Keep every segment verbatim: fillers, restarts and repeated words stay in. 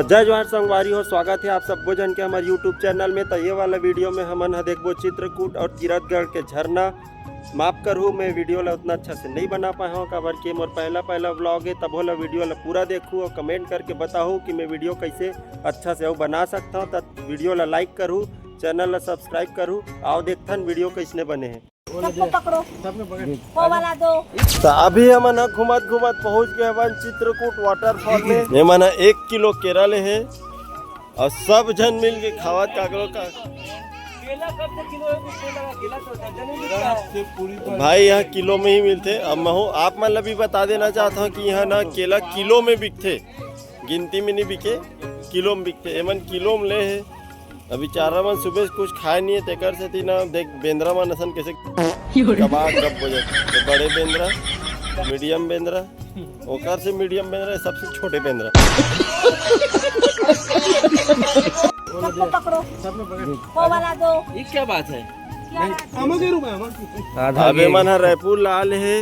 जय जोहार संगवारी हो, स्वागत हे आप सबो झन के हमर YouTube चैनल में। त ये वाला वीडियो में हमन ह देखबो चित्रकूट और तीरथगढ़ के झरना। माफ करहू, मैं वीडियो ला उतना अच्छा से नहीं बना पाए हूँ, काबर कि मोर पहला पहला व्लॉग है। तभो ला वीडियो ला पूरा देखहू और कमेंट करके बताहू कि मैं वीडियो कैसे अच्छा से अउ बना सकता हूँ। त वीडियो ला लाइक करहू, चैनल ला सब्सक्राइब करहू। आओ देखथन वीडियो कैसने बने हैं। सबको पकड़ो। वो वाला दो। त अभी हमन ह घूमत घूमत पहुंच गए हवन चित्रकूट वाटरफॉल में। ये मन ह एक किलो केरा ले हे और सब झन मिल के खावत काकरो का। भाई, यहाँ किलो में ही मिलथे। अब मैं हूँ, आप मन ला भी बता देना चाहता हूँ कि यहाँ ना केला किलो में बिकथे, गिनती में नहीं बिके, किलो में बिकथे। एमन किलो में ले हे। अभी चारा मन सुबह से कुछ खाए नहीं है, तेकर सेती ना देख बेंदरा मन असन कैसे कबाब गप हो जाथे। तो बड़े बेंदरा, मीडियम बेंदरा, ओकर से मीडियम बेंदरा, सबसे छोटे बेंदरा। सबको पकड़ो। वो वाला दो। ये क्या बात है? क्या बात है? आधा अब ये मन ह रायपुर ला ले हे,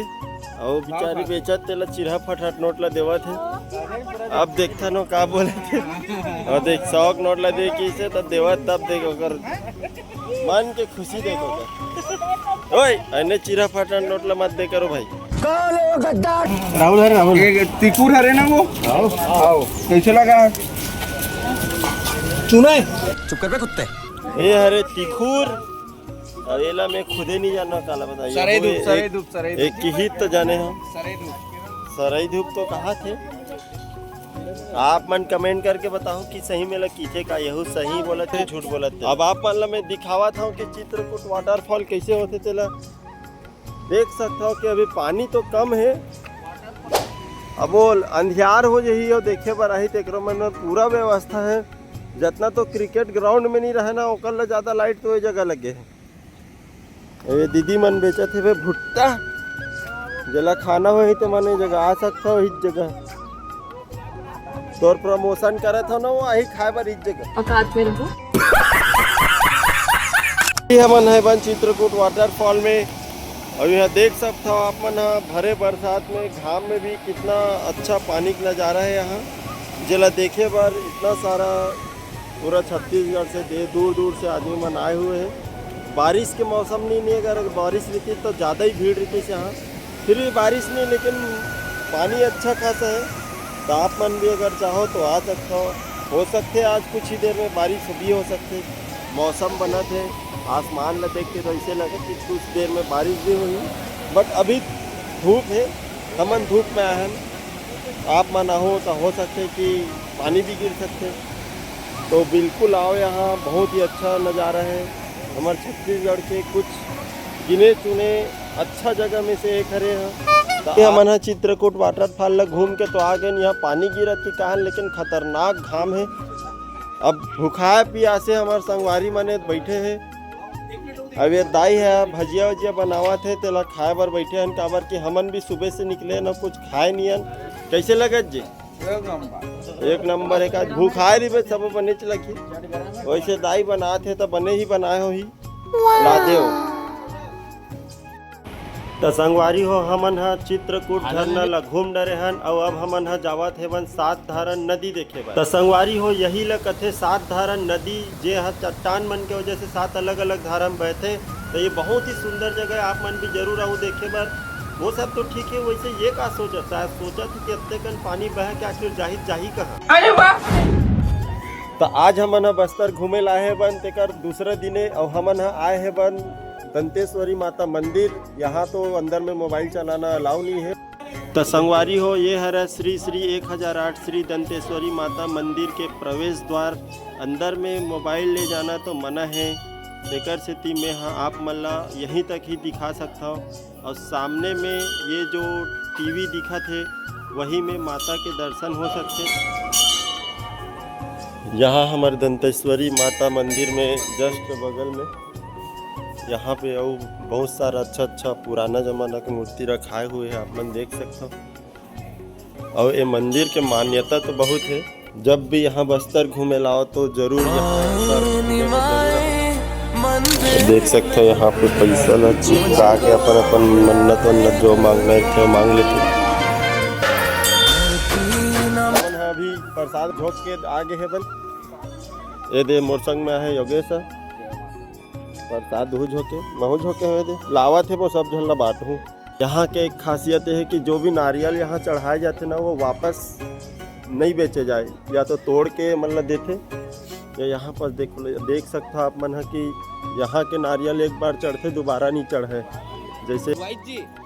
अउ बेचारी बेचत तेला चिरहा फटाट नोट ला देवत हे। अब देखथन वो का बोलत हे। और देख, सौ के नोट ला दे किसे तब देवत, तब देख ओकर मन के खुशी देखो का। ओए, एने चिरहा फटाट नोट ला मत दे करो भाई। राहुल हरे, राहुल। ये तिकुर हरे ना वो? आओ, आओ। कैसे लगा? चुना है? चुप कर बे कुत्ते। ये हरे तिकुर। अब एला मैं खुदे नहीं जानना काला बताइए। सरे वो धूप, एक, सरे धूप, सरे धूप। एक किहित तो जाने हो। सरे धूप। सरई धूप तो कहा थे? आप मन कमेंट करके बताओ कि सही में ला किथे का, यहू सही बोलत हे, झूठ बोलत हे। अब आप मन ला मैं दिखावत हूँ कि चित्रकूट वाटरफॉल कैसे होथे तेला। देख सकत हो कि अभी पानी तो कम हे, अब वो अंधियार हो जही और देखे बर आही, तेकरो मन में पूरा व्यवस्था है। जतना तो क्रिकेट ग्राउंड में नहीं रहे ना, ओकर ला ज्यादा लाइट तो ये जगह लगे है। ये दीदी मन बेचत हे भुट्टा, जेला खाना होही ते मन ये जगह आ सकत हो, इस जगह। तोर प्रमोशन करत हो ना, वो आही खाए बर इस जगह। औकात में रहो। ये हमन है बन चित्रकूट वाटरफॉल में, और यहाँ देख सकत हो आप मन ह, भरे बरसात में घाम में भी कितना अच्छा पानी का नज़ारा है यहाँ, जेला देखे बर इतना सारा पूरा छत्तीसगढ़ से दे-, दूर दूर से आदमी मन आए हुए हैं। बारिश के मौसम नहीं, नहीं, अगर बारिश रहती तो ज़्यादा ही भीड़ रहती यहाँ, फिर भी बारिश नहीं, लेकिन पानी अच्छा खासा है। तो आप मन भी अगर चाहो तो आ सकते हो। हो सकते आज कुछ ही देर में बारिश भी हो सकते, मौसम बनत है, आसमान ला देख के तो ऐसे लगे कि कुछ देर में बारिश भी होही, बट अभी धूप है, हमन धूप में आए हैं। आप मन आहो तो हो सकते कि पानी भी गिर सकते, तो बिल्कुल आओ, यहाँ बहुत ही अच्छा नज़ारा है। हमर छत्तीसगढ़ के कुछ गिने चुने अच्छा जगह में से एक हरे ह। तो हमन ह चित्रकूट वाटरफॉल ला घूम के तो आ गए, यहाँ पानी गिरत के कारण, लेकिन खतरनाक घाम है। अब भुखाए पियासे हमर संगवारी मने बैठे हैं। अब ये दाई है भजिया वजिया बनावत है, तेला खाए बर बैठे हन, काबर कि हमन भी सुबह से निकले न कुछ खाए नियन। कैसे लगत जी? एक नंबर। एक नंबर है का, भूखाए रहिबे सब बनेच लगही। वैसे दाई बनात हे त बने ही बनाए होही। ला देव। त संगवारी हो, हमन ह चित्रकूट झरना ला घूम डरे हन, अउ अब हमन ह जावत हेवन सात धारन नदी देखे बर। त संगवारी हो, यही ला कथे सात धारन नदी, जे ह चट्टान मन के वजह से सात अलग-अलग धारा में बहथे। त ये बहुत ही सुंदर जगह है, आप मन भी जरूर आऊ देखे बर। वो सब तो ठीक है, वैसे ये का सोचत, शायद सोचत हे कि अत्ते कन पानी बह के आखिर जाही, जाही कहाँ? अरे वाह! त आज हमन ह बस्तर घूमे ला आए हेवन, तेकर दूसरा दिने, अउ हमन ह आए हेवन दंतेश्वरी माता मंदिर। यहाँ तो अंदर में मोबाइल चलाना अलाउ नहीं है। त संगवारी हो, ये हरा श्री श्री एक हजार आठ श्री दंतेश्वरी माता मंदिर के प्रवेश द्वार। अंदर में मोबाइल ले जाना तो मना है, तेकर सेती मैं ह आप मन ला यहीं तक ही दिखा सकता हूँ। और सामने में ये जो टीवी दिखत हे, वही में माता के दर्शन हो सकथे। यहाँ हमर दंतेश्वरी माता मंदिर में just बगल में यहाँ पे अउ बहुत सारा अच्छा अच्छा पुराना जमाना के मूर्ति रखाए हुए हैं, आप मन देख सकते हो। और ये मंदिर के मान्यता तो बहुत है, जब भी यहाँ बस्तर घूमे लाओ तो जरूर यहाँ एक बार घूमे ला जरूर आओ। देख सकते हो यहाँ पे पैसा ला चिपका के अपन अपन मन्नत वन्नत जो मांगना है वो मांग लेते हैं। हमन ह अभी प्रसाद झोंक के आगे हे बन। ये दे मोर संग में आहे योगेश ह। प्रसाद उहू झोंके, महू झोंके हुए दे। लावत हे वो सब झन ला बांटहूँ। यहाँ के एक खासियत ये हे कि जो भी नारियल यहाँ चढ़ाए जाथे ना, वो वापस नहीं बेचे जाए, या तो तोड़ के मतलब देथे, या यहाँ पर देख, देख सकता आप मन ह कि यहाँ के नारियल एक बार चढ़थे, दोबारा नहीं चढ़े। जैसे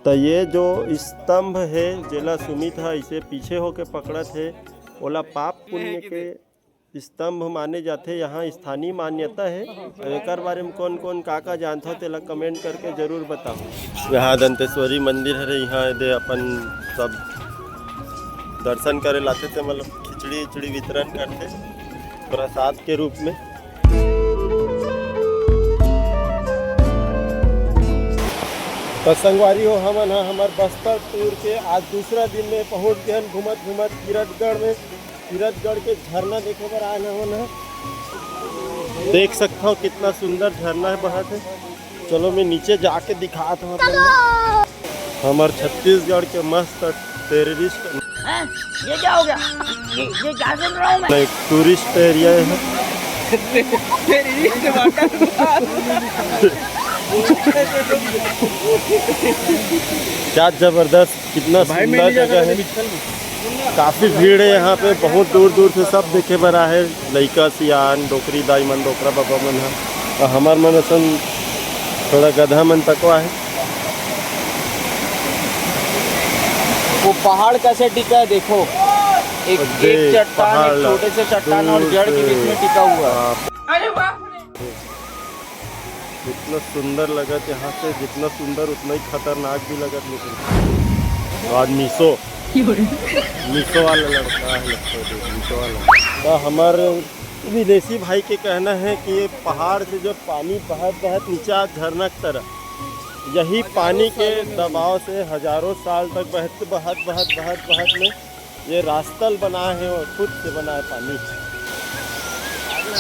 तो ये जो स्तंभ हे, जेला सुमित ह इसे पीछे होके पकड़त हे, ओला पाप पुण्य के स्तंभ माने जाथे। यहाँ स्थानीय मान्यता हे। अब एकर बारे में कौन कौन का का जानथो, तेला कमेंट करके जरूर बताओ। यहाँ दंतेश्वरी मंदिर हरे, यहाँ दे अपन सब दर्शन करे लाथे, ते मतलब खिचड़ी उचड़ी वितरण करथे प्रसाद के रूप में। तो संगवारी हो, हमन ह हमर बस्तर टूर के आज दूसरा दिन में पहुंच गए हन, घूमत घूमत तीरथगढ़ में। तीरथगढ़ के झरना देखे बर आए हन हमन ह। देख सकथव कितना सुंदर झरना हे, बहत हे। चलो मैं नीचे जाके दिखात हूँ आप मन ला। हमर छत्तीसगढ़ के मस्त टेररिस्ट हैं? ये क्या हो गया? ये, ये क्या सुन रहा हूँ मैं? नहीं, टूरिस्ट एरिया है। Terrorist water. क्या जबरदस्त, कितना भाई, मैं सुंदर नहीं जा जगह सकता है। बिल्कुल भी। काफी भीड़ है यहाँ पे, बहुत दूर दूर से सब देखे बर आए हे, लइका सियान, डोकरी दाई मन, डोकरा बाबा मन ह, और हमर मन असन थोड़ा गधा मन तको आहे। वो पहाड़ कैसे टिका है देखो, एक, और एक देख, चट्टान, पहाड़ एक छोटे से चट्टान और दूर जड़ के बीच से। में टिका हुआ है। हाँ। अरे बाप रे। इतना सुंदर लगत यहाँ से, जितना सुंदर उतना ही खतरनाक भी लगत। लेकिन आज मीशो, मीशो वाला लड़का है, लगता है, देख, मीशो वाला। तो हमारे विदेशी भाई के कहना है कि ये पहाड़ से जो पानी बहत बहत नीचे आ झरना की तरह, यही पानी के दबाव से हजारों साल तक बहत बहत बहत बहत बहत में ये रास्ता बनाए हे और खुद से बनाए पानी।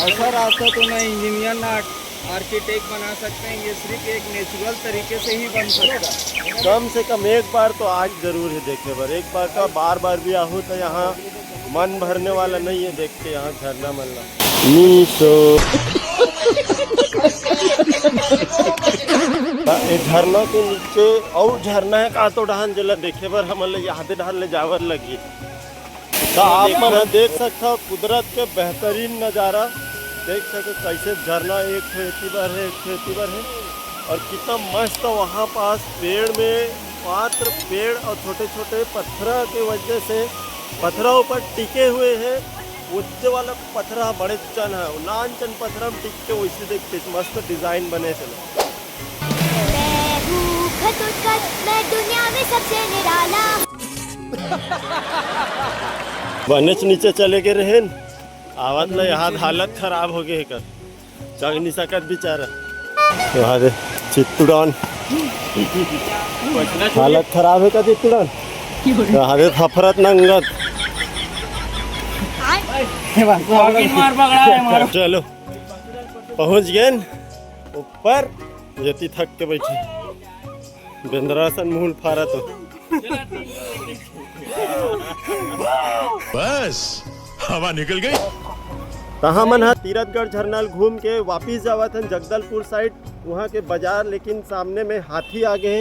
ऐसा रास्ता तो ना इंजीनियर ना आर्किटेक्ट बना सकते हैं, ये सिर्फ एक नेचुरल तरीके से ही बन सकता है। कम से कम एक बार तो आज जरूर है देखे बर, एक बार का बार बार भी आहू तो यहाँ मन भरने वाला नहीं है देख के यहाँ झरना मन ला। मीशो। ये झरना के नीचे और झरना है का तो डहान, जेला देखे बर हमन ला यादे डहान ले जावर लगी। तो आप मन ह देख सकथव कुदरत के बेहतरीन नजारा, देख सकथव कैसे झरना एक ठो एती बर है, एक ठो एती बर है, और कितना मस्त वहाँ पास पेड़ में, मात्र पेड़ और छोटे छोटे पत्थरा के वजह से, पत्थरा ऊपर टिके हुए हैं। उच्च वाला पत्थरा बड़े चन है, नान चन पत्थरा में टिक के वैसे देख के मस्त डिजाइन बने चलो। मैं हूँ खतोतकत, मैं दुनिया में सबसे निराला। बनेच नीचे चले गए रहेन, आवत ले यहाँ हालत खराब हो गए कर, चढ़ नहीं सकत बेचारा। तो हरे चित्तुड़ान, हालत खराब है का चित्तुड़ान? तो हरे फफरत नंगत। मार पकड़ा है, मारो। चलो, पहुँच गए ऊपर, यति थक के बैठे। बेंदरा सन मुहुल फारत हो। बस, हवा निकल गई। त हमन ह तीरथगढ़ झरना ल घूम के वापिस जावत हन जगदलपुर साइड, उहाँ के बाजार, लेकिन सामने में हाथी आ गए हे।